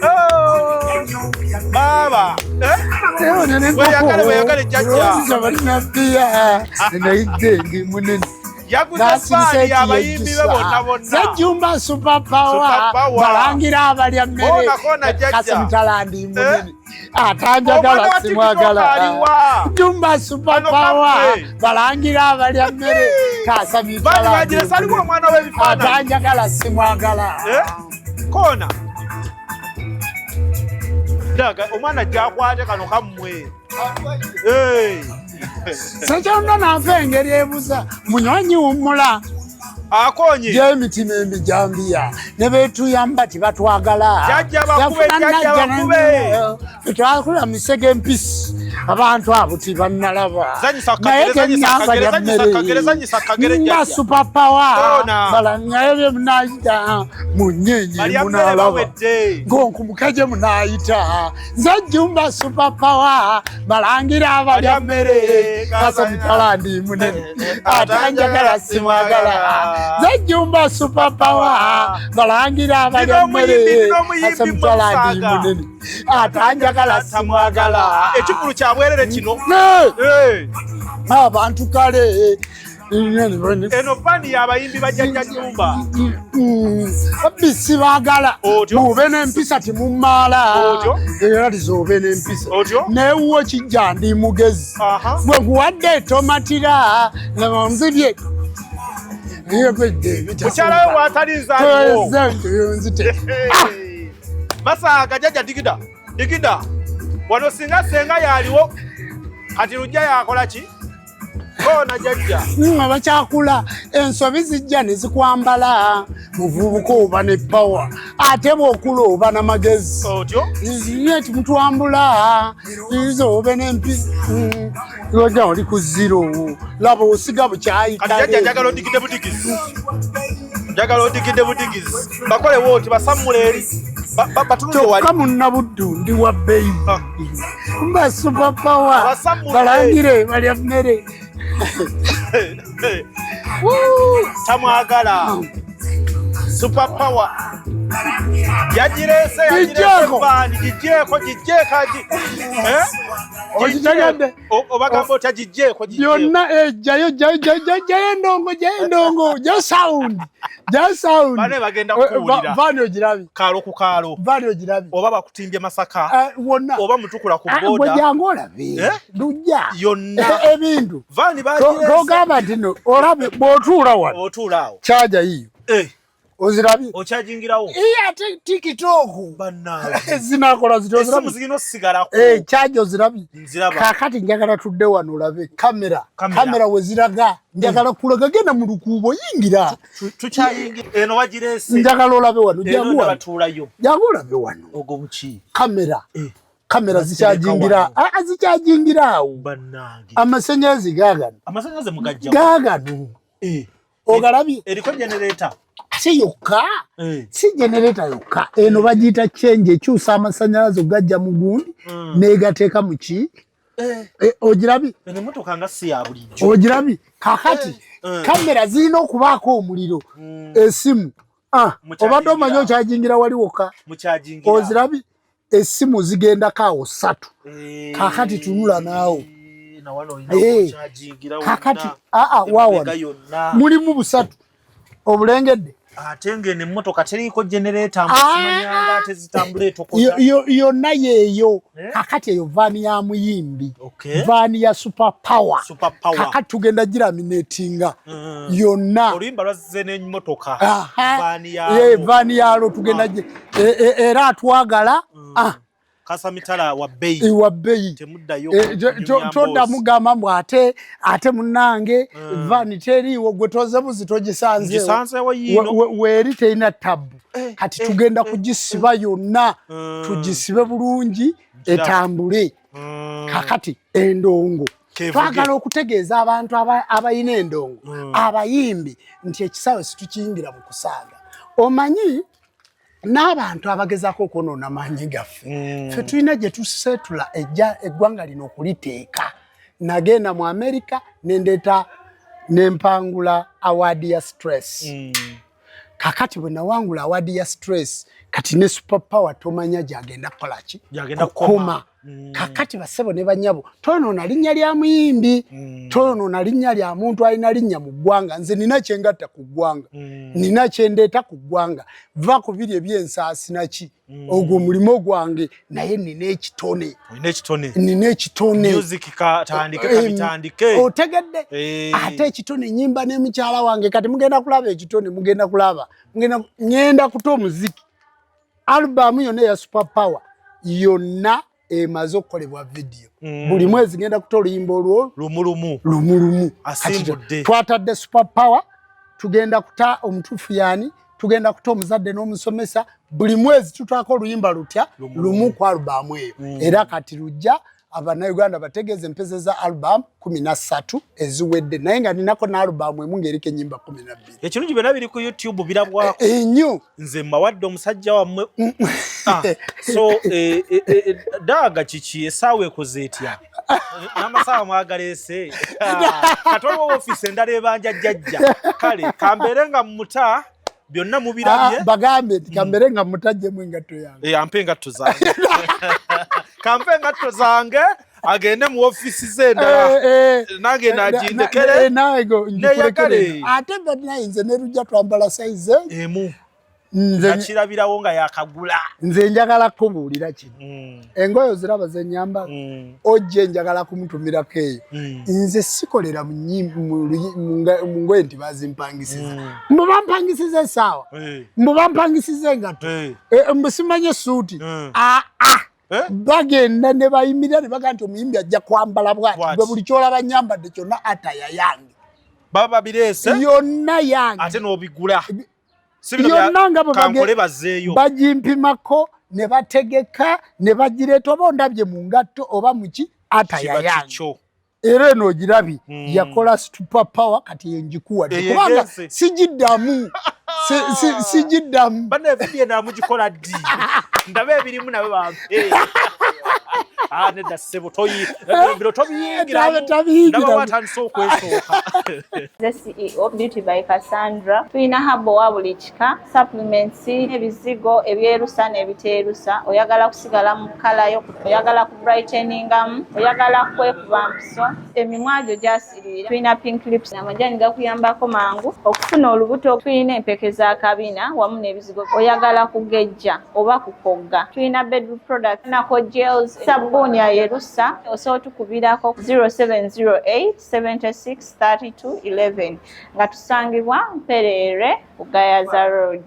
Oh, baaba. Eh? Weyagale, weyagale, jjajja. Balinabiya nayidde ndi munene. Yaguze vaani abayimbi be bonna bonna. Sejjumba Super Power. Super Power. Balangira abalya mmere. Koona, koona, jjajja. Kasamitala ndi munene. Omwana Atanjagala wa TikTok simwagala. aliwa? Jumba Super Kano Power. kaffe. Balangira abalya mmere. Vaani Kasamitala. bagirese, aliwo omwana w'ebifaananyi. Atanjagala simwagala. Eh? Koona daga omwana gyakwate kano kammwe. Eh. Sekyonda nafa engeri ebuza munywanyi wummula akonye gy'emitima emijambiya ne beetuyamba tibatwagala twakula misege empisi abantu abo tibannalaba naye tenyamba lya mmere nga supapawa balanaye bye munayita mu nnyinyi munalaba ngonkumukegye munayita nze jumba supapawa balangira abalya mmere kasa mitala ndi munene atanjagala simwagala nze jumba supapawa balangira abalya mmere kasa mitala ndi munene atanjagala simwagala. Ekivulu kya bwerere kino. Abantu kale eno fani y'abayimbi ba Jjajja Jumba. Bisi baagala mube n'empisa timummaala era tizoobe n'empisa newuwo kijja ndi mugezi bwe nkuwadde etomatira nzibye mukyala we waataliza basaaga. Jjajja digida digida wano singa senga yaliwo kati lujja yakola ki? Kona jjajja bakyakula ensobi zijja ne zikwambala. Muvubuka oba ne pawa ate bw'okula oba n'amagezi eti mutwambula izo obe n'empisa lojja oli ku ziro laba osiga bukyayi. Kati jjajja njagala odigide budigizi, njagala odigide budigizi, bakole wooti basammula eri batunule wali. Kyokka munnabuddu ndi wa bbeeyi mba supapawa balangire balya mmere. Tamwagala super power yagireese yagireese vaani gigyeko gigyeko okitegedde obagamba otya gigyeko? Byonna ejjayo jjayo jjayo endongo jjayo endongo jjayo sound jjayo sound. Bane bagenda kuwulira vaani ogirabi kaalo ku kaalo vaani ogirabi oba bakutimbye Masaka wonna oba mutukula ku boda jangu olabe lujja yonna ebintu vaani bagireese togamba nti no olabe bw'otuula wano otuula awo kyaja yiyo ozirabye okyajingirawo iye ate tiktok bannange zinakola ziti esimu zirina osigalako kyaja ozirabye. Nziraba. Kakati njagala tudde wano olabe kamera Kamera. Kamera weziraga njagala kulaga genda mu lukuubo yingira Tukyayingira eno wagireese njagala olabe wano eno jangu wano batuulayo jangu olabe wano ogwo buki kamera kamera zikyajingira zikyajingira awo bannange amasannyalaze gaagano amasannyalaze mugajja gaagano ogalabye eriko genereta si yokka si genereta yokka eno bagiyita change ekyusa amasannyalaze ogajja mu gundi n'egateeka mu ki ogirabye eno emotoka nga si ya bulijjo ogirabye kakati kamera zirina okubaako omuliro esimu obadde omanyi okyajingira wali wokka mukyajingira ozirabye esimu zigendako awo ssatu kakati tunula naawo nawano olina okukyajingira kakati waawano yonna mulimu busatu obulengedde ate ng'eno emmotoka teriiko genereta msimanyanga ate zitambula etokota yonna yeeyo kakati eyo vaani ya muyimbi vaani ya super power Super power. Kakati tugenda giraminatinga yonna oluyimba lwazze n'emmotoka Aha. vaani Eh, vaani yalwo tugenda era atwagala kasamitala wa bbeeyi wa bbeeyi temuddayo toddamu gamba mbu ate ate munnange vaani teriiwo gwe tozebuzi togisanzeewo Ngisanzeewo yiino. Weeri terina tabbu kati tugenda kugisiba yonna tugisibe bulungi etambule kakati endongo Kevuge. Twagala okutegeeza abantu abalina endongo abayimbi nti ekisaawe situkiyingira mu kusaaga omanyi n'abantu abagezaako okwonoona maanyi gaffe ffe tulina gye tuseetula ejja eggwanga lino okuliteeka nagenda mu Amerika nendeeta nempangula award ya stress kakati bwe nawangula award ya stress kati ne super power tomanya gyagenda kukola ki Gyagenda kukoma kakati basebo ne banyabo toyonoona linnya lya muyimbi toyonoona linnya lya muntu alina linnya mu ggwanga nze nina kyengatta ku ggwanga nina kyendeeta ku ggwanga va ku biri ebyensaasi naki ogwo mulimu gwange naye nina ekitone olina ekitone nina ekitone music katandike kabitandike otegedde ate ekitone nyimba ne mukyala wange kati mugenda kulaba ekitone mugenda kulaba ngenda kuta omuziki alubamu yonna eya super power yonna. Emaze okukolebwa vidiyo. Buli mwezi ngenda kuta oluyimba olwo lumu lumu. Lumu lumu. Asimbudde. Twatadde Super Power, tugenda kuta Omutuufu Yani, tugenda kuta Omuzadde n'Omusomesa. Buli mwezi tutwako oluyimba lutya? Lumu ku alubamu eyo. Era kati lujja Abannayuganda bategeeza empeze za alubamu 13 eziwedde, naye nga ninako n'alubamu emu ng'eriko ennyimba 12. Ekirungi byonna biri ku YouTube, birabwako. Ennyo. Nze mbawadde omusajja wammwe. Ah, so daaga kiki? Essaawa ekoze etya? N'amasaawa mwagaleese. Ah, kati waliwo ofiisi endala ebanja jjajja. Kale kambeere nga muta byonna mubirabye. Ah, bagambe nti kambeere nga mutajjemu engatto yange. Eh, ampe engatto zange, kampe engatto zange, agende mu ofiisi ze endala. Nange nagindekere. Naye Neyagale. Ate naye nze ne Lujja twambala size emu. Nze Nakirabirawo nga yakagula. Nze njagala kubuulira kino. Engoye oziraba zenyambala? Ojje njagala kumutumirako eyo. Nze sikolera mu ngoye nti bazimpangisiza. Mbu bampangisiza essaawa, mbu bampangisiza engatto, mbu simanye essuuti. Aa, bagenda ne bayimirira ne bagaa nti omuyimbi ajja kwambala bwati. Bw'ati. Gwe buli kyolaba nyambadde kyonna attire yange. Baba babireese. Yonna yange. Ate n'obigula. Si bino bya- Yonna nga bwe kankole bazzeeyo. Bagimpimako ne bategeka ne bagireeta, oba ondabye mu ngatto oba muki, attire Kiba yange. kikyo. Era eno ogirabye, yakola Super Power, kati yenjikuwadde Eyo kubanga egenze. sigiddamu. Sigiddamu. Banna, evidiyo endala mugikola ddi? Ndabe ebirimu nabo bampe. Ah, nedda ssebo, bino tobiyingiramu. Tabiyingiramu. Ndaba watandise okwesooka. Nze CEO Beauty by Cassandra. Tulina herbal wa buli kika, supplements, ebizigo ebyerusa n'ebiteerusa. Oyagala kusigala mu color yo, oyagala ku brighteningamu, oyagala kwekuba mpiso, emimwa gyo gyasiriira. Tulina pink lips, amajani gakuyambako mangu okufuna olubuto. Tulina empeke za kabina wamu n'ebizigo. Oyagala kugejja oba kukogga. Tulina bedroom product, nako gels, sabbuuni ayerusa. Osobola otukubirako 0708 76 32 11, nga tusangibwa Mpereere ku Gayaza Road.